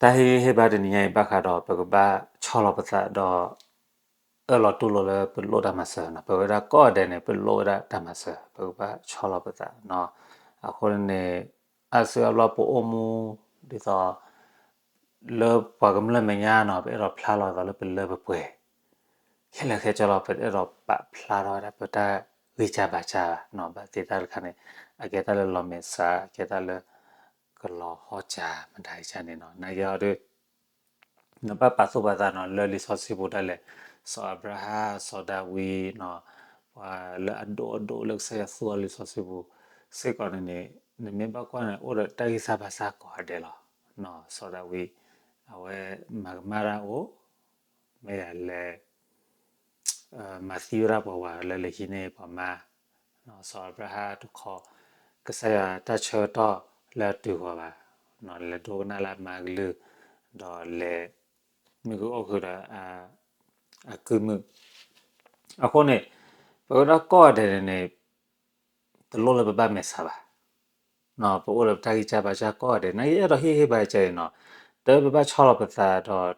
တၢ်ဟ့ၣ်ဂံၢ်ဟ့ၣ်ဘါတနံၤညါအံၤ ဘၣ်ဃးဒီးပကဘၣ်ဆီၣ်လီၤပသးဒီး အၢၣ်လီၤတူၢ်လိာ်လၢပလိၣ်တၢ်မၤစၢၤန့ၣ်, ပဝဲဒၣ်ကိးဂၤဒဲးန့ၣ် ပလိၣ်ဝဲဒၣ်တၢ်မၤစၢၤ, ပကဘၣ်ဆီၣ်လီၤပသးန့ၣ်. အဃိန့ၣ် အါစုအါဘျီပအိၣ်မူ ဒ်သိး လၢပှၤကမျၢၢ်မဲာ်ညါန့ၣ် ပအဲၣ်ဒိးဖျါလီၤသးလၢပလၢပပှဲၤ ခဲလၢာ်ခဲဆ့လီၤ. ပအဲၣ်ဒိးပာ်ဖျါထီၣ်ဝဲဒၣ်ပတၢ်ဂံၢ်စၢ်ဘါစၢ်ဘၣ်န့ၣ်, ဘၣ်သ့ၣ်သ့ၣ်တခါန့ၣ် အကဲတၢ်လၢလီၤမဲာ်ဆှး, အကဲတၢ်လၢ ကလီၤဟီၣ်စၢ် မတၤဂ့ၤန့ၣ်န့ၣ်. နာ်က့အီၤဒီး နဘၣ်ပာ်သူၣ်ပာ်သးန့ၣ် လၢလံာ်စီဆှံပူၤဒၣ်လဲာ်, စီၤအၤဘြၤဟၣ်, စီၤဒၤဝံး, ပှၤလၢအဒိၣ်အဒိၣ်လၢကစၢ်ယွၤသူအီၤလၢလံာ်စီဆှံပူၤ စ့ၢ်ကီးန့ၣ်န့ၣ်, နမ့ၢ်ဘၣ်ကွၢ်န့ၣ် အိၣ်ဒီးတၢ်ဂံၢ်စၢ်ဘါစၢ်ကိးဂၤဒဲးလီၤ. စီၤဒၤဝံး အဝဲမၤကမၣ်တၢ်အိၣ်, မ့ၢ်ဒ်လဲၣ် မၤသံဝဲဒၣ်ပှၤဝၤလၢလဲၤဟံးန့ၢ်ပှၤမါ, စီၤအၤဘြၤဟၣ်တခီ, ကစၢ်ယွၤတၢ်ဆၢကတီၢ်လၢအတုၤဃီၤဘၣ်, လဲၤဒိကနၣ်လၢအမါကလုၢ်, ဒီးလဲၤမုၢ်ကအိၣ်ဃုာ်ဒီး အကုၢ်မုၣ်. အဃိန့ၣ် ပဝဲဒၣ်ကိးဂၤဒဲးန့ၣ်န့ၣ် တလိၣ်လၢပဘၣ်မဲာ်ဆှးဘၣ်. ပအိၣ်ဒီးပတၢ်ဂံၢ်စၢ်ဘါစၢ်ကိးဂၤဒဲး, နာ်က့အဲၣ်ဒိးဟ့ၣ်ဂံၢ်ဟ့ၣ်ဘါကဲအံၤန့ၣ်, တပဘၣ်ဆီၣ်လီၤပသး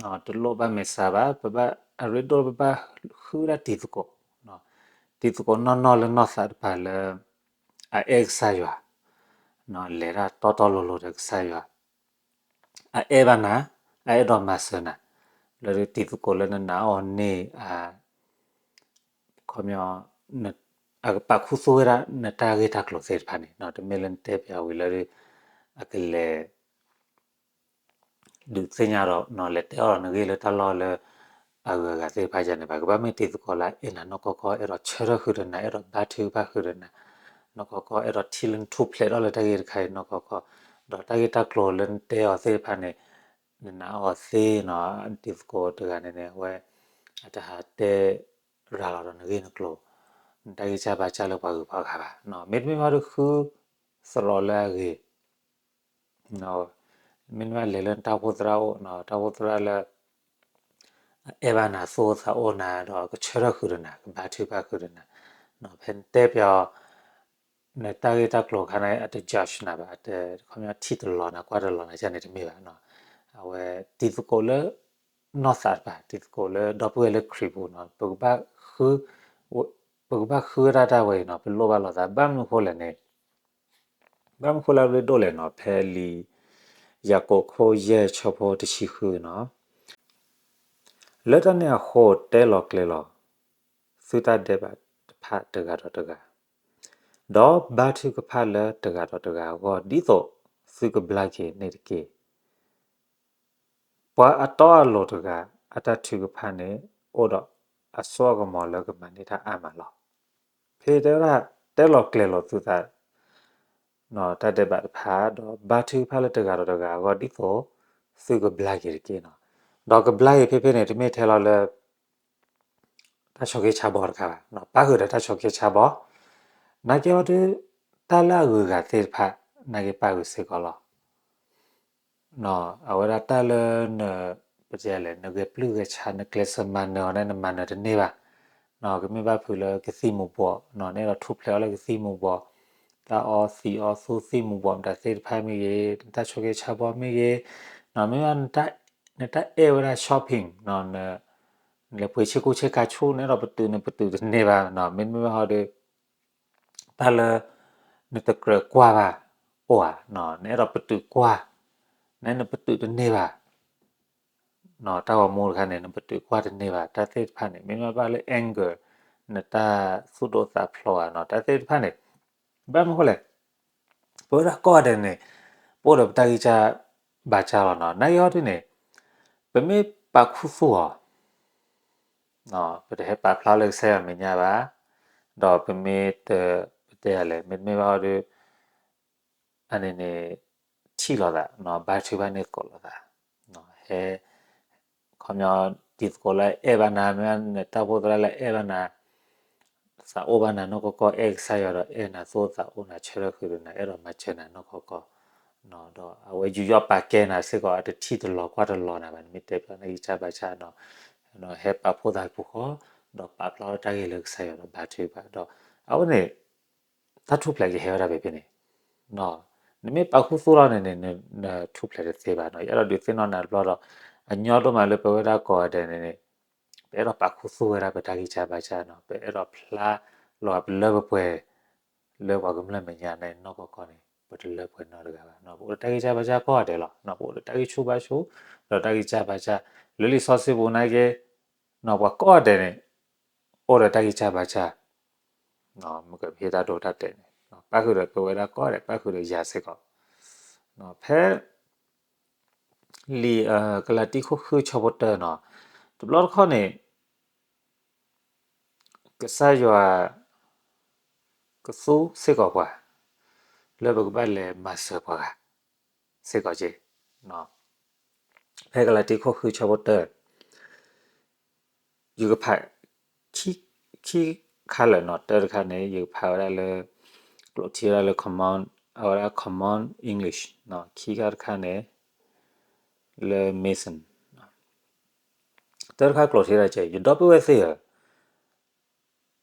ဒီး တလိၣ်ဘၣ်မဲာ်ဆှးဘၣ်, ပဘၣ်အရ့ဒိၣ်ပဘၣ်ဃုဝဲဒၣ်တံၤသကိး, တံၤသကိးနီၢ်နီၢ်လၢနီၢ်သးတဖၣ်လၢ အအဲၣ်ကစၢ်ယွၤ, လဲၤတၢ်တီတီလိၤလိၤဒီးကစၢ်ယွၤ, အအဲၣ်ဘၣ်နၤ, အအဲၣ်ဒိးမၤစၢၤနၤ, လၢတံၤသကိးလၢနနာ်အီၤန့ၣ် ခီပညီ အကပာ်ခူသူၣ်ဝဲဒၣ်နတၢ်ဂ့ၢ်တၢ်ကျိၤသ့ၣ်တဖၣ်န့ၣ်, တမ့ၢ်လၢနတဲပၠးဝံၤလၢ အကလဲၤ ဒုးသ့ၣ်ညါဒီး လဲၤတဲအီၤဒီးနဂ့ၢ်လၢတၢ်လီၢ်လၢအဂုၤအဂၤသ့ၣ်တဖၣ်န့ၣ်ဘၣ်. ကဘၣ်မ့ၢ်တံၤသကိးလၢအအဲၣ်နၤနီၢ်ကီၢ်ကီၢ်, အဲၣ်ဒိးဆၢထၢၣ်ဃုာ်ဒီးနၤ, အဲၣ်ဒိးဘါထုကဖၣ်ဃုာ်ဒီးနၤနီၢ်ကီၢ်ကီၢ်, အဲၣ်ဒိးထံၣ်လၢနထူၣ်ဖျဲးထီၣ်လၢတၢ်ဂ့ၢ်တခါအံၤနီၢ်ကီၢ်ကီၢ်, ဒီးတၢ်ဂ့ၢ်တၢ်ကျိၤလၢနတဲအီၤသ့ၣ်တဖၣ်န့ၣ် နနာ်အီၤသ့န့ၣ်, တံၤသကိးတဂၤန့ၣ်န့ၣ် အဝဲ အတဟးတဲရၤလီၤဒီးနဂ့ၢ်နကျိၤ, နတၢ်ဂံၢ်စၢ်ဘါစၢ်လၢပှၤဂုၤပှၤဂၤဘၣ်. မ့တမ့ၢ်ဘၣ်ဒီးဃုသရိာ်လၢအဂ့ၤ, မ့တမ့ၢ်ဘၣ်လဲၤလၢနတၢ်အိၣ်ဖှိၣ်သရၣ်အိၣ်, တၢ်အိၣ်ဖှိၣ်သရၣ်လၢ အအဲၣ်ဘၣ်နၤသူၣ်အိၣ်သးအိၣ်နၤဒီးကဆၢထၢၣ်ဃုာ်ဒီးနၤ, ကဘါထုကဖၣ်ဃုာ်ဒီးနၤ, ဖဲနတဲပၠးအီၤ နတၢ်ဂ့ၢ်တၢ်ကျိၤအခါန့ၣ် အတ judge နၤဘၣ်, တခီပညီထံၣ်တလီၤနၤ ကွၢ်တလီၤနၤန့ၣ်တမ့ၢ်ဘၣ်. အဝဲတံၤသကိးလၢနီၢ်သးတဖၣ်, တံၤသကိးလၢဒီပုၢ်ဝဲၢ်လၢခရံာ်ပူၤန့ၣ် ပကဘၣ်ဃုဝဲဒၣ်တၢ်ဝဲအံၤန့ၣ် ပလိၣ်ဘၣ်လိာ်သး, ဘၣ်မနုၤအဃိလဲၣ်န့ၣ်, ဘၣ်မနုၤအဃိလၢအရ့ဒိၣ်လဲၣ်န့ၣ်, ဖဲလံာ်ယၤကိာ်ခိၣ်ယဲၢ်ဆၢဖိတဆံဃုန့ၣ်, လၢတၢ်န့ၣ်အဃိ တဲလီၤကျဲၤလီၤ သုတၢ်ဒဲးဘးတဖၣ်တဂၤဒီးတဂၤ, ဒီးဘါထုကဖၣ်လၢတဂၤဒီးတဂၤအဂီၢ် ဒ်သိးသုကဘျါက့ၤန့ၣ်တက့ၢ်. ပှၤအတီအလိၤတဂၤ အတၢ်ထုကဖၣ်န့ၣ် အိၣ်ဒီးအစိအကမီၤလၢကမၤန့ၢ်တၢ်အါမးလီၤ. ဖဲတဲဝဲဒၣ် တဲလီၤကျဲၤလီၤသုသး တၢ်ဒဲးဘးတဖၣ် ဒီးဘါထုကဖၣ်လၢတဂၤဒီးတဂၤအဂီၢ် ဒ်သိးသုကဘျါက့ၤတက့ၢ်န့ၣ်, ဒီးကဘျါက့ၤဖဲဖဲန့ၣ် တမ့ၢ်ထဲလီၤလၢ တၢ်ဆိးက့ဆါဘီတခါဘၣ်, ပၣ်ဃုာ်ဒီးတၢ်ဆိးက့ဆါဘီ, နာ်က့အီၤဒီး တၢ်လၢအဂုၤအဂၤသ့ၣ်တဖၣ် နာ်က့ပၣ်ဃုာ်စ့ၢ်ကီးလီၤ. အဝဲဒၣ်တၢ်လၢန ပတဲလဲၣ် နဂဲၤပျုၢ်ဂဲၤဆါ နကျဲးစၢးမၤနၢၤအီၤန့ၣ် နမၤနၢၤတန့ၢ်ဘၣ်. ကမ့ၢ်ဘၣ်ဖုးလၢကသံၣ်မူၤဘှီး, နအဲၣ်ဒိးထူၣ်ဖျဲးအီၤလၢကသံၣ်မူၤဘှီး, တၢ်အီသံးအီသူသံၣ်မူၤဘှီးမတၤသ့ၣ်တဖၣ်မ့ၢ်ဂ့ၤ, တၢ်ဆိးက့ဆါဘီမ့ၢ်ဂ့ၤ, မ့ၢ်ဘၣ် နတၢ်အဲၣ်ဝဲဒၣ် shopping, နလဲၤပှ့ၤဆ့ကူဆ့ကၤဆူၣ် နအဲၣ်ဒိးပတုာ်နပတုာ်တန့ၢ်ဘၣ်, မ့တမ့ၢ်ဘၣ်ဟီဒီး တၢ်လၢ နတကြၢးကွၢ်ဘၣ် အိၣ်ဧါ, နအဲၣ်ဒိးပတုာ်ကွၢ်, နနပတုာ်တန့ၢ်ဘၣ်, တၢ်ဂီၤမူတခါန့ၣ် နပတုာ်ကွၢ်တန့ၢ်ဘၣ်, တၢ်သ့ၣ်တဖၣ်န့ၣ် မ့မ့ၢ်ဘၣ်လၢ anger, နတၢ်သူၣ်ဒိၣ်သးဖျိးဧါ, တၢ်သ့ၣ်တဖၣ်န့ၣ် ဘၣ်မနုၤအဃိလဲၣ်, ပဝဲဒၣ်ကိးဂၤဒဲးန့ၣ် ပအိၣ်ဒီးပတၢ်ဂံၢ်စၢ်ဘါစၢ်လီၤန့ၣ်, နာ်က့အီၤဒ်န့ၣ် ပမ့ၢ်ပာ်ခူသူၣ်အီၤ ပတဟဲပာ်ဖျါလၢကစၢ်ယွၤမဲာ်ညါဘၣ်, ဒီးပမ့ၢ်တ ပတဲလဲၣ် မ့တမ့ၢ်ဘၣ်ဟီဒီး အန့ၣ်န့ၣ် ထံၣ်လိာ်သး ဘါထုကဖၣ်န့ၢ်သကိးလိာ်သး, ဟဲ ခီပညီ တံၤသကိးလၢအဲၣ်ဘၣ်နၤ မ့ၢ်နတၢ်အိၣ်ဖှိၣ်သရၣ်လၢအဲၣ်ဘၣ်နၤ, သးအိၣ်ဘၣ်နၤနီၢ်ကီၢ်ကီၢ် အဲၣ်ကစၢ်ယွၤဒီးအဲၣ်နၤသူၣ်အိၣ်သးအိၣ်နၤ ဆၢထၢၣ်ဃုာ်ဒီးနၤ အဲၣ်ဒိးမၤစၢၤနၤနီၢ်ကီၢ်ကီၢ်, ဒီးအဝဲယူးယီၣ်ပာ်ကဲနၤစ့ၢ်ကီး အတထံၣ်တလီၤကွၢ်တလီၤနၤဘၣ် နမ့ၢ်တဲပျီနဂံၢ်စၢ်ဘါစၢ်န့ၣ်, ဟဲပာ်ဖှိၣ်သးကပူၤဃီ ဒီးပာ်ဖျါထီၣ်တၢ်ဂ့ၢ်လၢကစၢ်ယွၤဒီးဘါထုကဖၣ်ဒီး အဝဲန့ၣ် တၢ်ထူၣ်ဖျဲးကဟဲဝဲဒၣ်ဖဲဖဲန့ၣ်, နမ့ၢ်ပာ်ခူသူၣ်ထီၣ်န့ၣ်န့ၣ် နထူၣ်ဖျဲးတသ့ဘၣ်နီၤ. ယအဲၣ်ဒိးဒုးသ့ၣ်နီၣ်နၤတဘျီဒီး အညီဒိၣ်မးလၢပဝဲဒၣ်ကိးဂၤဒဲးန့ၣ်န့ၣ် ပအဲၣ်ဒိးပာ်ခူသူၣ်ဝဲဒၣ်ပတၢ်ဂံၢ်စၢ်ဘါစၢ်နီၤ. ပအဲၣ်ဒိးဖျါလီၤပလၢပပှဲၤ လၢပှၤကမျၢၢ်မဲာ်ညါန့ၣ်နီၢ်ကီၢ်ကီၢ်န့ၣ် ပတလၢပှဲၤနီတဂၤဘၣ်နီၤ. ပအိၣ်ဒီးတၢ်ဂံၢ်စၢ်ဘါစၢ်ကိးဂၤဒဲးလီၤ. ပအိၣ်ဒီးတၢ်ဂံၢ်ဆူၣ်ဘါဆူၣ် ဒီးတၢ်ဂံၢ်စၢ်ဘါစၢ် လၢလံာ်စီဆှံပူၤနာ်က့ ပှၤကိးဂၤဒဲးန့ၣ် အိၣ်ဒီးတၢ်ဂံၢ်စၢ်ဘါစၢ် မ့ၢ်ကဟ့ၣ်တၢ်ဒိတၢ်တဲာ်န့ၣ် ပၣ်ဃုာ်ဒီးပဝဲဒၣ်ကိးဂၤဒဲး ပၣ်ဃုာ်ဒီးယၤစ့ၢ်ကီး ဖဲ လံာ်ကလၤတံခိၣ်ဃုဆၢဖိတၢနီၤ, တဘျီတခီၣ်န့ၣ် ကစၢ်ယွၤ ကသူစ့ၢ်ကီးပှၤ လၢပကဘၣ်လဲၤမၤစၢၤပှၤဂၤ စ့ၢ်ကီးက့ ဖဲကလၤတံခိၣ်ဃုဆၢဖိတၢ ယကဖး ခံ ခံခါလၢာ်နီၤ. တၢတခါန့ၣ် ယကဖးဝဲဒၣ်လၢ ကျိာ်ထံဝဲဒၣ်လၢ common အဝဲဒၣ် common English နီၤ. ခံခါတခါန့ၣ် လၢ Mason တၢတခါကျိာ်ထံဝဲဒၣ်ကဲ ယဒီပုၢ်ဝဲၢ်သ့ၣ်ဧၢ,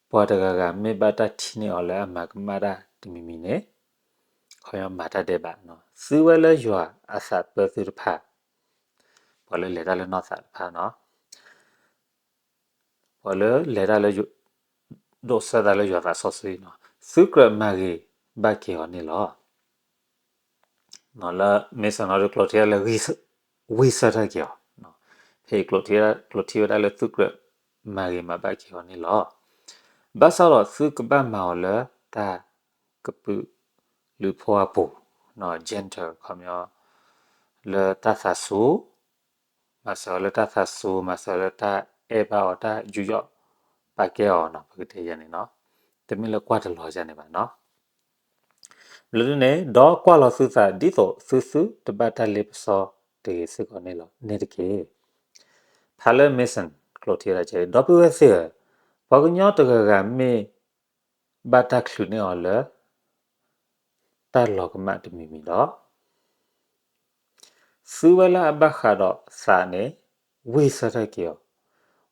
ပှၤတဂၤဂၤမ့ၢ်ဘၣ်တၢ်ထံၣ်န့ၢ်အီၤလၢအမၤကမၣ်တၢ်တမံၤမံၤန့ၣ် ခီမၤတၢ်ဒဲးဘးနီၤ. သုဝဲလၢယွၤအသးပၢသုတဖၣ် ပှၤလၢလဲၤတၢ်လၢနီၢ်သးတဖၣ်နီၤ ပှၤလၢလဲၤတၢ်လၢ ဒိးဆၢသးလၢယွၤသးစီဆှံနီၤ, သုကြၢးမၤဂ့ၤဘၣ်က့ၤအီၤန့ၣ်လီၤ. လၢ Mason နီၤ ကျိာ်ထံဝဲဒၣ်လၢ ဝံၢ်ဆၢထၢၣ်က့ၤအီၤ, ဖဲအံၤ ကျိာ်ထံဝဲဒၣ်လၢသုကြၢးမၤဂ့ၤမၤဘၣ်က့ၤအီၤန့ၣ်လီၤ. ဘၣ်ဆၣ်ဒီးသုကဘၣ်မၤအီၤလၢတၢ်ကပုာ်လုးဖိအပူၤ, gentle ခီပညီ လၢတၢ်သးစူၤ မၤစၢၤအီၤလၢတၢ်သးစူၤ, မၤစၢၤလၢတၢ်အဲၣ်ဘၣ်အီၤ, တၢ်ယူးယီၣ်ပာ်ကဲအီၤနီၤ, ပကတဲယဲန့ၣ်နီၤ, တမ့ၢ်လၢကွၢ်တလီၤယဲန့ၣ်ဘၣ်နီၤ. ဘျီဒုန့ၣ် ဒီးကွၢ်လီၤသုသးဒ်သိးသုသုတဘၣ်တၢ်လ့ပစီတဂ့ၤစ့ၢ်ကီးန့ၣ်တက့ၢ်. ဖးလၢ Mason ကျိာ်ထံဝဲဒၣ်ကဲ, ဒီပုၢ်ဝဲၢ်သ့ၣ်ဧၢ, ပှၤကညီတဂၤဂၤမ့ၢ် ဘၣ်တၢ်ချုးန့ၢ်အီၤလၢ တၢ်လီၤကမၣ်တမံၤမံၤဒီး သုဝဲလၢအဘၣ်ဃးဒီးသးန့ၣ် ဝံၢ်ဆၢထၢၣ်က့ၤအီၤ,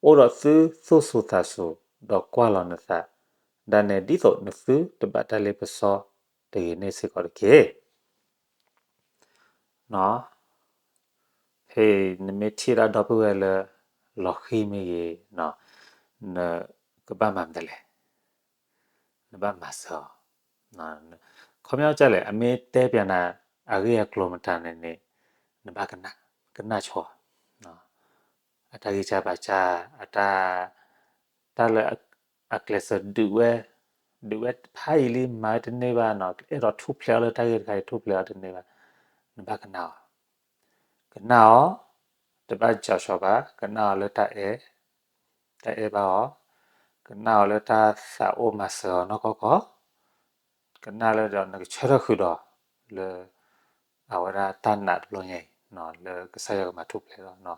အိၣ်ဒီးသုသူၣ်စူၤသးစူၤ ဒီးကွၢ်လီၤနသးဒၣ်နဲ ဒ်သိးနသုတဘၣ်တၢ်လ့ပစီတဂ့ၤန့ၣ်စ့ၢ်ကီးတက့ၢ်. ဖဲအံၤနမ့ၢ်ထံၣ်ဒၣ်ဒီပုၢ်ဝဲၢ်လၢ လီၤဃံၤမ့ၢ်ဂ့ၤ, နကဘၣ်မၤမတၤလဲၣ်, နဘၣ်မၤစၢၤအီၤ, ခီပညီကလဲၣ် အမ့ၢ်တဲပၠးနၤ အဂ့ၢ်အကျိၤမတၤန့ၣ်န့ၣ် နဘၣ်ကနၣ်ဆိ, အတၢ်ဂံၢ်စၢ်ဘါစၢ်, အတၢ်, တၢ်လၢအကျဲးစၢးဒုးဝဲ, ဒုးဝဲဖးယံာ်လံ မၤဝဲတန့ၢ်ဘၣ်နီၤ, အဲၣ်ဒိးထူၣ်ဖျဲးအီၤလၢတၢ်ဂ့ၢ်တခါအံၤ ထူၣ်ဖျဲးအီၤတန့ၢ်ဘၣ်, နဘၣ်ကနၣ်အီၤ, ကနၣ်အီၤ, တဘၣ်ကၠီၤဘၣ်, ကနၣ်အီၤလၢတၢ်အဲၣ်, တၢ်အဲၣ်ဘၣ်အီၤ, ကနၣ်အီၤလၢတၢ်သးအိၣ်မၤစၢၤအီၤနီၢ်ကီၢ်ကီၢ် ကနၣ်လၢဒီးနကဆၢထၢၣ်ဃုာ်ဒီး လၢ အဝဲဒၣ်တၢ်နာ်တဘျီညါအံၤ လၢကစၢ်ယွၤကမၤထူၣ်ဖျဲးလီၤ.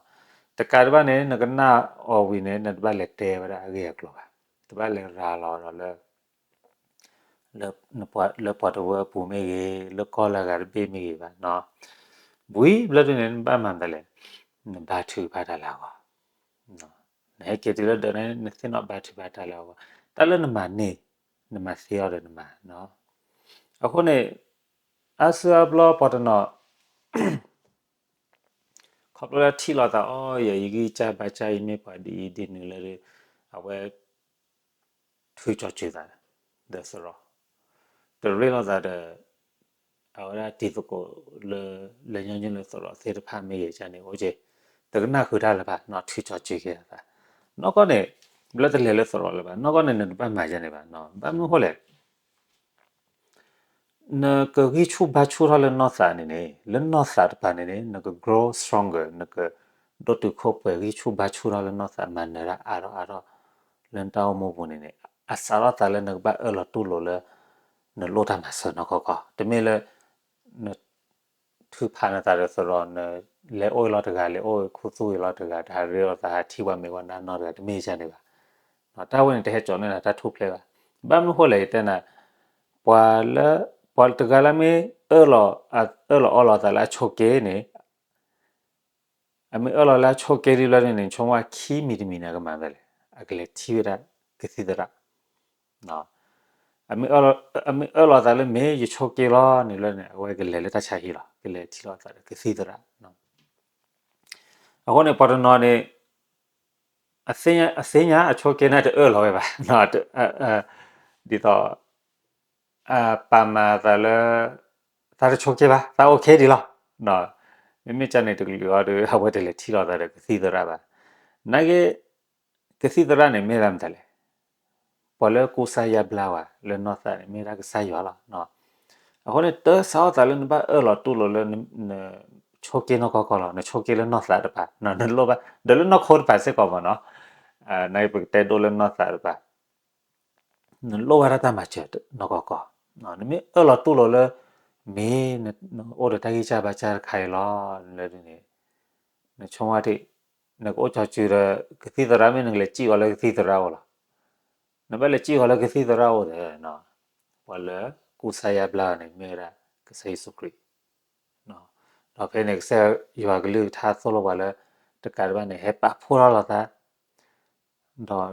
တကးဒံးဘၣ်န့ၣ် နကနၣ်အီၤဝံၤန့ၣ် နတဘၣ်လဲၤတဲဝဲဒၣ်အဂ့ၢ်အကျိၤဘၣ်. တဘၣ်လဲၤရၤလီၤဒီးလၢ လၢပှၤတဝၢအပူၤမ့ၢ်ဂ့ၤ, လၢကီၢ်လၢအဂၤတဘ့ၣ်မ့ၢ်ဂ့ၤဘၣ်. ဘှံးဘျၢဒုန့ၣ် နဘၣ်မၤမတၤလဲၣ်, နဘါထုကဖၣ်တၢ်လၢအဂီၢ် နဟဲက့ၤတုၤလၢဒၢးန့ၣ် နသ့ၣ်နီၣ်ဘါထုကဖၣ်တၢ်လၢအဂီၢ်, တၢ်လၢနမၤန့ၢ်, နမၤသ့အီၤဒီးနမၤ. အဃိန့ၣ် အါစုအါဘျီပှၤတနီၤ ခီဖျိလၢထံၣ်လိာ်သးအီၤ ယဲယဂံၢ်စၢ်ဘါစၢ်အံၤမ့ၢ်ပှၤဒ်အံၤဒ်နုၤလၢ အဝဲ ထုးကၠီၤစၢၤသး ဒီးသရိာ်, တရ့လိာ်သးဒီး အဝဲဒၣ်တံၤသကိးလၢ လဲၤညီနုၢ်လၢသရိာ်သ့ၣ်တဖၣ်မ့ၢ်ဂ့ၤန့ၣ် အိၣ်က့ၤ တကနၣ်ဃုာ်တၢ်လၢၤဘၣ်နီၤ, ထုးကၠီၤစၢၤက့ၤသး. နီၢ်ကီၢ်န့ၣ် ဘျၢတလဲၤလၢသရိာ်လၢၤဘၣ်, နီၢ်ကီၢ်န့ၣ် နတဘၣ်မၤယဲန့ၣ်ဘၣ်. ဘၣ်မနုၤဃိလဲၣ် နကဂံၢ်ဆူၣ်ဘါဆူၣ်ထီၣ်လၢနီၢ်သးန့ၣ်န့ၣ် လၢနီၢ်သးတပၤန့ၣ်န့ၣ် နက grow stronger နကဒိၣ်တုာ်ခိၣ်ပှဲၤဂံၢ်ဆူၣ်ဘါဆူၣ်ထီၣ်လၢနီၢ်သး မၤနၢၤတၢ်အါထီၣ်အါထီၣ် လၢနတၢ်အိၣ်မူပူၤန့ၣ်န့ၣ် အစးထီၣ်သးလၢနကဘၣ်အၢၣ်လီၤတူၢ်လိာ်လၢ နလိၣ်တၢ်မၤစၢၤနီၢ်ကီၢ်ကီၢ်, တမ့ၢ်လၢ န ထုးဖးနသးဒီးသရိာ် နလဲၤအိၣ်အံၤလီၤတဂၤ လဲၤအိၣ်ခူသူၣ်အံၤလီၤတဂၤ တၢ်ဟးရ့လိာ်သးဟးထံၣ်ပှၤမဲာ်ပှၤနါနီတဂၤ တမ့ၢ်ယဲန့ၣ်ဘၣ်. တၢ်ဝဲန့ၣ် တဟဲကၠီၤန့ၢ်နၤတၢ်ထူၣ်ဖျဲးဘၣ်. ဘၣ်မနုၤဃိလဲၣ် ယတဲနၤ ပှၤလၢ ပှၤတဂၤလၢမ့ၢ် အၢၣ်လီၤအီလီၤအသးလၢအဆိးက့န့ၣ် အမ့ၢ်အၢၣ်လီၤလၢအဆိးက့ဒ်ဘျီန့ၣ်န့ၣ် ဆိကမိၣ်ခံမံၤတမံၤန့ၣ် အကမၤမနုၤလဲၣ်, အကလဲၤထံၣ်ဝဲဒၣ်ကသံၣ်သရၣ် အမ့ၢ်အၢၣ်လီၤသးလၢမ့ၢ်ယဆိးက့လီၤန့ၣ်လၢန့ၣ် အဝဲကလဲၤလၢတၢ်ဆါဟံၣ်လီၤ, ကလဲၤထံၣ်လိာ်သးဒီးကသံၣ်သရၣ်. အဃိန့ၣ် ပှၤတနီၤန့ၣ် အသ့ၣ်ညါ အဆိးက့န့ၣ်တအၢၣ်လီၤဝဲဘၣ်, ဒ်သိး ပာ်မၤသးလၢ သးတဆိးက့ဘၣ်, သး OK ဒံးလီၤ. မ့မ့ၢ်ကန့ၣ်တကလုာ်အီၤဒီး အဝဲတလဲၤထံၣ်လိာ်သးဒီးကသံၣ်သရၣ်ဘၣ်. နာ်က့ ကသံၣ်သရၣ်န့ၣ်မ့ၢ်ဒၣ်မတၤလဲၣ်. ပှၤလၢကူစါယါဘျါဝဲလၢနီၢ်သးန့ၣ် မ့ၢ်ဒၣ်ကစၢ်ယွၤလီၤ. အဃိန့ၣ် တၢ်စးထီၣ်သးလၢနဘၣ်အၢၣ်လီၤတူၢ်လိာ်လၢ နဆိးက့နီၢ်ကီၢ်ကီၢ်လီၤ, နဆိးက့လၢနီၢ်သးတပၤ, နလိၣ်ဘၣ် ဒီးလၢနီၢ်ခိတပၤစ့ၢ်ကီးမ့ၢ်နီၤ, နာ်က့ပကတဲဒိလၢနီၢ်သးတပၤ နလိၣ်ဘၣ်ဒၣ်တၢ်မၤစၢၤနီၢ်ကီၢ်ကီၢ်, နမ့ၢ်အၢၣ်လီၤတူၢ်လိာ်လၢ မ့ၢ်နအိၣ်ဒီးတၢ်ဂံၢ်စၢ်ဘါစၢ်တခါအံၤလီၤ, လၢဒ်န့ၣ် နဆိကမိၣ်ထံး နကအိၣ်ကၠီစုၤဒီး ကသံၣ်သရၣ်မ့ၢ်နကလဲၤစံၣ်ဃီၤလၢကသံၣ်သရၣ်အိၣ်လီၤ. နဘၣ်လဲၤစံၣ်ဃီၤလၢကသံၣ်သရၣ်အိၣ်ဒီး ပှၤလၢကူစါယါဘျါန့ၣ် မ့ၢ်ဝဲဒၣ်ကစၢ်ယ့ၣ်ၡူးခရံာ် ဒီးဖဲန့ၣ် ကစၢ်ယွၤကလုၢ်ကထါသိၣ်လိပှၤလၢ တကးဒံးဘၣ်န့ၣ် ဟဲပာ်ဖှိၣ်ထီၣ်လိာ်သး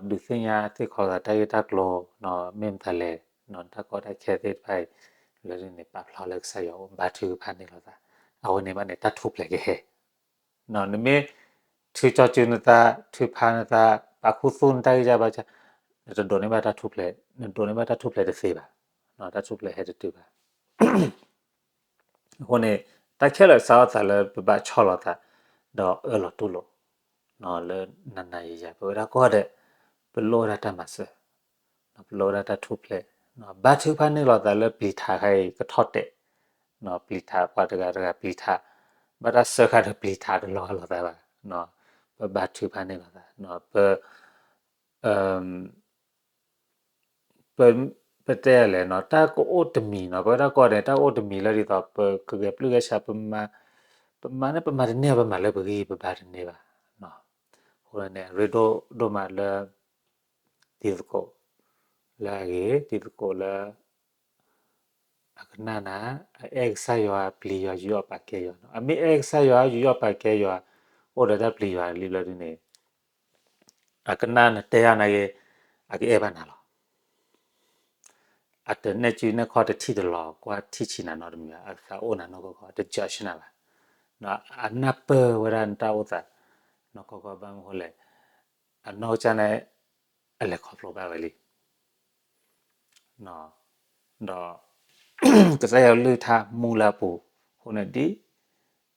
ဒီးဒုးသ့ၣ်ညါသ့ၣ်ခီလိာ်သးတၢ်ဂ့ၢ်တၢ်ကျိၤ မ့ၢ်မတၤလဲၣ်, တၢ်ကီတၢ်ခဲသ့ၣ်တဖၣ်အံၤ လၢဒ်န့ၣ် ပာ်ဖျါလၢကစၢ်ယွၤအိၣ် ဘါထုကဖၣ်န့ၢ်လိာ်သး, အဝဲန့ၣ်ဘၣ်န့ၣ် တၢ်ထူၣ်ဖျဲးကဟဲ နမ့ၢ်ထုးကၠီစုၤနသး, ထုးဖးနသး, ပာ်ခူသူၣ်နတၢ်ဂံၢ်စၢ်ဘါစၢ်, နတဒိးန့ၢ်ဘၣ်တၢ်ထူၣ်ဖျဲး, နဒိးန့ၢ်ဘၣ်တၢ်ထူၣ်ဖျဲးတသ့ဘၣ်, တၢ်ထူၣ်ဖျဲးဟဲတတုၤဘၣ်. အဃိန့ၣ် တၢ်ခဲလၢာ်စးထီၣ်သးလၢပဘၣ်ဆီၣ်လီၤသး ဒီးအၢၣ်လီၤတူၢ်လိာ် လၢနၤနၤယၤယၤ ပဝဲဒၣ်ကိးဂၤဒဲး ပလိၣ်ဝဲဒၣ်တၢ်မၤစၢၤ, ပလိၣ်ဝဲဒၣ်တၢ်ထူၣ်ဖျဲး, ဘါထုကဖၣ်န့ၢ်လိာ်သးလၢပျံၤထးခါအံၤကထီၣ်တဲာ်, ပျံၤထးပှၤတဂၤတဂၤပျံၤထး, ဘၣ်တၢ်စၢဃာ်ဒီးပျံၤထးတလီၤလိာ်သးဘၣ်, ပဘါထုကဖၣ်န့ၢ်လိာ်သး, ပ ပ ပတဲလဲၣ်နီၤ တၢ်ကအိၣ်တမံၤနီၤ ပဝဲဒၣ်ကိးဂၤဒဲး တၢ်ကအိၣ်တမံၤလၢဒ်သိး ပကဂဲၤပျုၢ်ဂဲၤဆှး ပမၤန့ၣ် ပမၤတန့ၢ် ပမၤလၢပဂံၢ်ပဘါတန့ၢ်ဘၣ်. အဃိန့ၣ် ရ့ဒိၣ်ဒိၣ်မးလၢ တံၤသကိးလၢအဂ့ၤ, တံၤသကိးလၢ အကနၣ်နၤ, အအဲၣ်ကစၢ်ယွၤ ပျံၤယွၤယူးယီၣ်ပာ်ကဲယွၤနီၤ. အမ့ၢ်အဲၣ်ကစၢ်ယွၤ ယူးယီၣ်ပာ်ကဲယွၤ အိၣ်ဒီးတၢ်ပျံၤယွၤလံဘျီဒ်န့ၣ် အကနၣ်နတဲယၤနာ်က့ အကအဲၣ်ဘၣ်နၤလီၤ. အတနဲၣ်စုနဲၣ်ခီၣ်တထံၣ်တလီၤ ကွၢ်ထံၣ်ဆံးနၤနီတမံၤဘၣ်, အသးအိၣ်နၤနီၢ်ကီၢ်ကီၢ် တ judge နၤဘၣ်. အနၢ်ပၢၢ်ဝဲဒၣ်နတၢ်အိၣ်သး နီၢ်ကီၢ်ကီၢ် ဘၣ်မနုၤဃိလဲၣ် အနီၢ်ကစၢ်န့ၣ် အလဲၤခီဖျိဘၣ်ဝဲလံ ဒီး ကစၢ်ယွၤကလုၢ်ကထါမူလၢအပူၤ, အဃိန့ၣ် ဒ်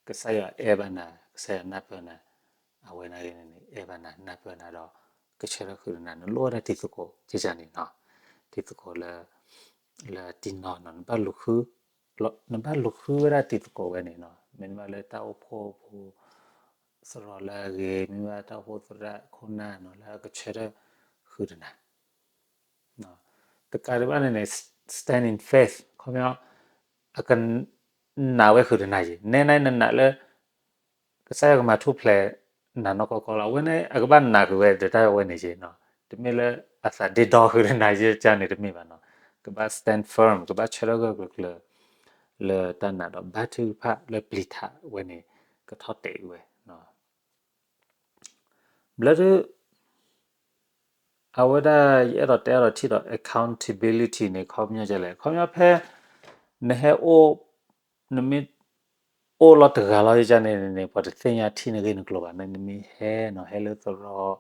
ကစၢ်ယွၤအဲၣ်ဘၣ်နၤ, ကစၢ်ယွၤနၢ်ပၢၢ်နၤ, အဝဲနာ်က့န့ၣ် အဲၣ်ဘၣ်နၤ နၢ်ပၢၢ်နၤဒီး ကဆၢထၢၣ်ဃုာ်ဒီးနၤ, နလိၣ်ဝဲဒၣ်တံၤသကိး ကန့ၣ်နီၤ, တံၤသကိးလၢ လၢတံၤနီၤနီၤ နဘၣ်လူၤဃု နဘၣ်လူၤဃုဝဲဒၣ်တံၤသကိးဝဲန့ၣ်နီၤ, မ့တမ့ၢ်လၢတၢ်အိၣ်ဖှိၣ်ဖိ သရိာ်လၢအဂ့ၤ, မ့ၢ်ဘၣ်တၢ်အိၣ်ဖှိၣ်သရၣ်ခိၣ်နၢ်နီၤ လၢအကဆၢထၢၣ်ဃုာ်ဒီးနၤ တကးဒံးဘၣ်န့ၣ်န့ၣ် stand in faith ခီပညီ အကနာ်ဝဲဃုာ်ဒီးနၤယံၤ, နဲန့ၣ်နနာ်လၢ ကစၢ်ယွၤကမၤထူၣ်ဖျဲးနၤနီၢ်ကီၢ်ကီၢ်လီၤ, အဝဲန့ၣ် အကဘၣ်နာ်ဃုာ်ဝဲဒီးတၢ်ဝဲန့ၣ်ယံၤနီၤ, တမ့ၢ်လၢအသးဒ့ဒီဃုာ်ဒီးနၤယံၤကန့ၣ် တမ့ၢ်ဘၣ်နီၤ, ကဘၣ် stand firm ကဘၣ်ဆၢထၢၣ်ဂၢၢ်ကျၢၤကျၢၤ လၢတၢ်နာ်ဒီး ဘါထုကဖၣ်လၢပျံၤထးဝဲန့ၣ် ကထီၣ်တဲာ်အံၤဝဲ ဘျီဒုး အဝဲဒၣ်ယအဲၣ်ဒိးတဲအါထီၣ်ထံၣ်ဒီး accountability န့ၣ် ခီပညီဒ်လဲၣ်, ခီပညီဖဲ နဟဲအိၣ် နမ့ၢ်အိၣ်လီၤတဂၤလီၤယကန့ၣ်န့ၣ် ပှၤတသ့ၣ်ညါထံၣ်နဂ့ၢ်နကျိၤဘၣ်, နမ့ၢ်ဟဲနီၤ ဟဲလၢသရိာ်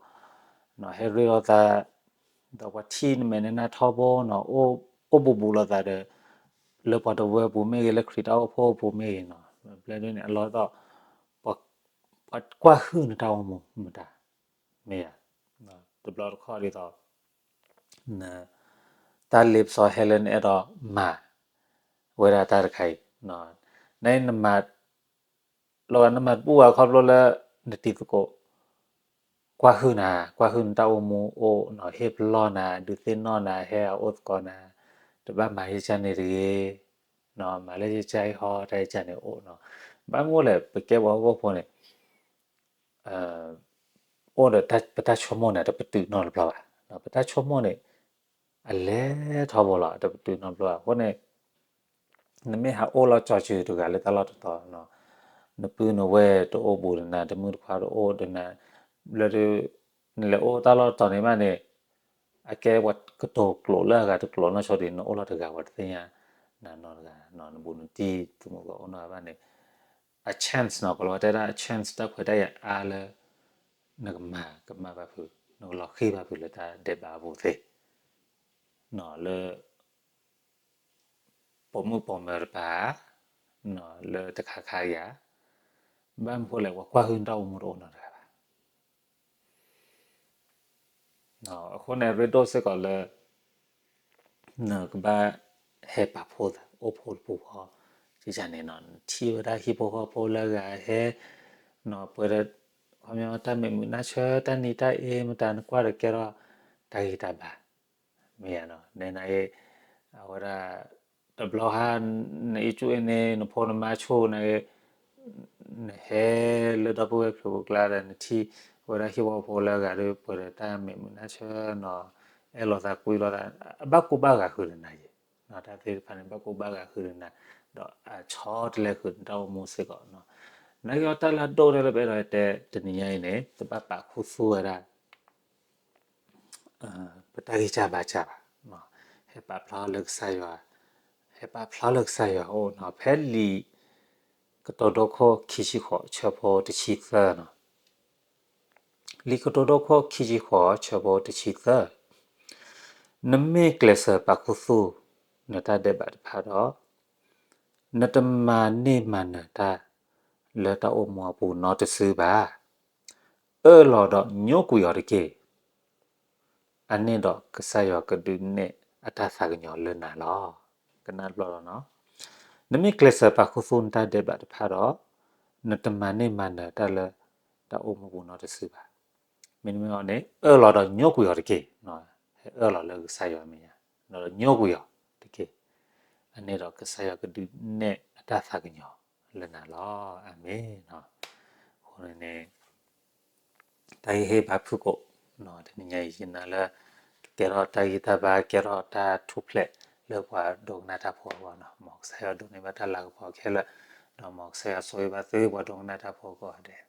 နီၤ ဟဲရ့လိာ်သး ဒီးပှၤထံၣ်နမဲာ်နနၢ်ထီဘိနီၤ အိၣ်ဘူးဘူးလိာ်သးဒီး လၢပှၤတဝၢပူၤမ့ၢ်ဂ့ၤ လၢခရံာ်တၢ်အိၣ်ဖှိၣ်ပူၤမ့ၢ်ဂ့ၤနီၤ, ဘျီဒုးန့ၣ် အလီၢ်သီး ပှၤကွၢ်ဟုၣ်နတၢ်အိၣ်မူမတၤ မ့ၢ်ဧါ, တဘျီတခီၣ်ဒ်သိး တၢ်လ့ပစီဟဲလၢနအဲၣ်ဒိးမၤ ဝဲဒၣ်တၢ်တခါအံၤ, နမၤ လီၤဂာ်နမၤတဘူၣ်ဘၣ်ခီဖျိလၢ နတံၤသကိး ကွၢ်ဟုၣ်နၤ ကွၢ်ဟုၣ်နတၢ်အိၣ်မူအိၣ်နီၤ ဟ့ၣ်ပလီၢ်နၤ ဒုးသ့ၣ်နီၣ်နၤ ဟဲအအိၣ်သကိးနၤ တဘၣ်မၤယကန့ၣ်တဂ့ၤ, မၤလၢယကဟီတၢ်ယကန့ၣ်အိၣ်နီၤ, ဘၣ်မနုၤလဲၣ် ပကဲပှၤဟီၣ်ခိၣ်ဖိန့ၣ် အိၣ်ဒီးပတၢ်ဆိကမိၣ်န့ၣ် တပတုာ်နီတဘျီဘၣ်, ပတၢ်ဆိကမိၣ်န့ၣ် အလဲၤထီဘိလီၤ တပတုာ်နီတဘျီဘၣ်, အဃိန့ၣ် နမ့ၢ်ဟးအိၣ်လီၤကၠီစုၤတဂၤလၢတၢ်လီၢ်တတီၤ နပုၢ်နဝဲၢ်တအိၣ်ဘူးဒီးနၤ တမုၣ်တခွါတအိၣ်ဒီးနၤ, ဘျီဒုး နလဲၤအိၣ်တၢ်လီၢ်တတီၤန့ၣ်မးန့ၣ် အကဲပှၤကတိၤကျိာ်လၢအဂၤတကျိာ်နီၢ်ဆိဒံး နအိၣ်လီၤတဂၤ ပှၤတသ့ၣ်ညါနၤနီတဂၤ နဘူးနတံၢ် သုးမုၢ်သကိးအိၣ်နီတဂၤဘၣ်န့ၣ် အ chance နီၤ ကီၤလၤဝါတဲဒၣ် အ chance တၢ်ခွဲးတၢ်ယာ်အါလၢ နကမၤကမၣ်ဘၣ်ဖုး နကလီၤဃံၢ်ဘၣ်ဖုးလၢတၢ်ဒဲးဘးအပူၤသ့ လၢ ပိာ်မုၣ်ပိာ်မၢၤတပၤ လၢတခါခါယၤ ဘၣ်မနုၤဃိလဲၣ် ပှၤကွၢ်ဟုၣ်နတၢ်အိၣ်မူတအိၣ်နီတဂၤဘၣ်. အဃိန့ၣ် ရ့ဒိၣ်စ့ၢ်ကီးလၢ နကဘၣ်ဟဲပာ်ဖှိၣ်သး အိၣ်ဖှိၣ်တပူၤဃီ ကန့ၣ်နီၤ နထံၣ်ဝဲဒၣ်ဟံၣ်ဖိဃီဖိလၢအဂၤဟဲ နီၤပှဲၤဒီး ခီပညီတၢ်မဲာ်မုာ်နါဆၢ တၢ်နံၤတၢ်အ့ မတၤနကွၢ်ဒီးကဲထီၣ်တၢ်ဂံၢ်တၢ်ဘါ မ့ၢ်ယၤနီၤ နဲနၤအံၤ အဝဲဒၣ် တဘျီဃီ နအံၤကၠူၣ်အ့န့ၣ် နဖိနမါဆိၣ်နၤအံၤ နဟဲလၢဒီပုၢ်ဝဲၢ်ဖျိးပူၤကျါဒီး နထံၣ်ဝဲဒၣ်ဟံၣ်ဖိဃီဖိလၢအဂၤဒီး ပှဲၤဒီးတၢ်မဲာ်မုာ်နါဆၢနီၤ အဲၣ်လိာ်သးကွံလိာ်သး အဘၣ်ကိၢ်ဘၣ်ဂာ်ဃုာ်ဒီးနၤယဲၤ တၢ်သ့ၣ်တဖၣ်န့ၣ် ဘၣ်ကိၢ်ဘၣ်ဂာ်ဃုာ်ဒီးနၤ ဒီးအဆီတလဲဃုာ်နတၢ်အိၣ်မူစ့ၢ်ကီးနီၤ နာ်က့အီၤတၢ်လၢအဒိၣ်ထဲလၢပအဲၣ်ဒိးတဲတနံၤညါအံၤန့ၣ် တဘၣ်ပာ်ခူသူၣ်ဝဲဒၣ် ပတၢ်ဂံၢ်စၢ်ဘါစၢ်ဘၣ်, ဟဲပာ်ဖျါလၢကစၢ်ယွၤ, ဟဲပာ်ဖျါလၢကစၢ်ယွၤအအိၣ်နီၤ, ဖဲလံာ်ကတိၤဒိခိၣ်ခံဆံဃိး ဆၢဖိတဆံသၢနီၤ, လံာ်ကတိၤဒိခိၣ်ခံဆံဃိး ဆၢဖိတဆံသၢ, နမ့ၢ်ကျဲးစၢးပာ်ခူသူၣ် နတၢ်ဒဲးဘးတဖၣ်ဒီး နတမၤန့ၢ်မၤနၢၤတၢ် လၢတၢ်အိၣ်မူအပူၤနီတစုဘၣ်. အၢၣ်လီၤဒီးညိကွံာ်အီၤတက့ၢ်. အန့ၣ်ဒီးကစၢ်ယွၤကဒုးနဲၣ်အတၢ်သးကညီၤလၢနၤလီၤ. ကနၣ်တဘျီလီၤနီၤ. နမ့ၢ်ကျဲးစၢးပာ်ခူသူၣ်နတၢ်ဒဲးဘးတဖၣ်ဒီး နတမၤန့ၢ်မၤနၢၤတၢ်လၢတၢ်အိၣ်မူပူၤနီတစုဘၣ်. မ့တမ့ၢ်အီၤန့ၣ် အၢၣ်လီၤဒီးညိကွံာ်အီၤတက့ၢ်. ဟဲအၢၣ်လီၤလၢကစၢ်ယွၤမဲာ်ညါ, ဒီးညိကွံာ်အီၤတက့ၢ်. အန့ၣ်ဒီးကစၢ်ယွၤကဒုးနဲၣ်အတၢ်သးကညီၤလၢနၤလီၤ. အၤမ့ၣ်. အဃိန့ၣ်န့ၣ် တၢ်ဟ့ၣ်ဂံၢ်ဟ့ၣ်ဘါဖုၣ်ကိာ် တနံၤညါအံၤယနာ်လၢ ကကဲထီၣ်တၢ်ဂံၢ်တၢ်ဘါ ကဲထီၣ်တၢ်ထူၣ်ဖျဲးလၢပှၤဒိကနၣ်တၢ်ဖိအဂီၢ်နီၤ. မ်ကစၢ်ယွၤဒိးန့ၢ်ဘၣ်တၢ်လၤကပီၤခဲလၢာ်, ဒီးမ်ကစၢ်ယွၤဆိၣ်ဂ့ၤဘၣ်သုပှၤဒိကနၣ်တၢ်ဖိကိးဂၤဒဲး.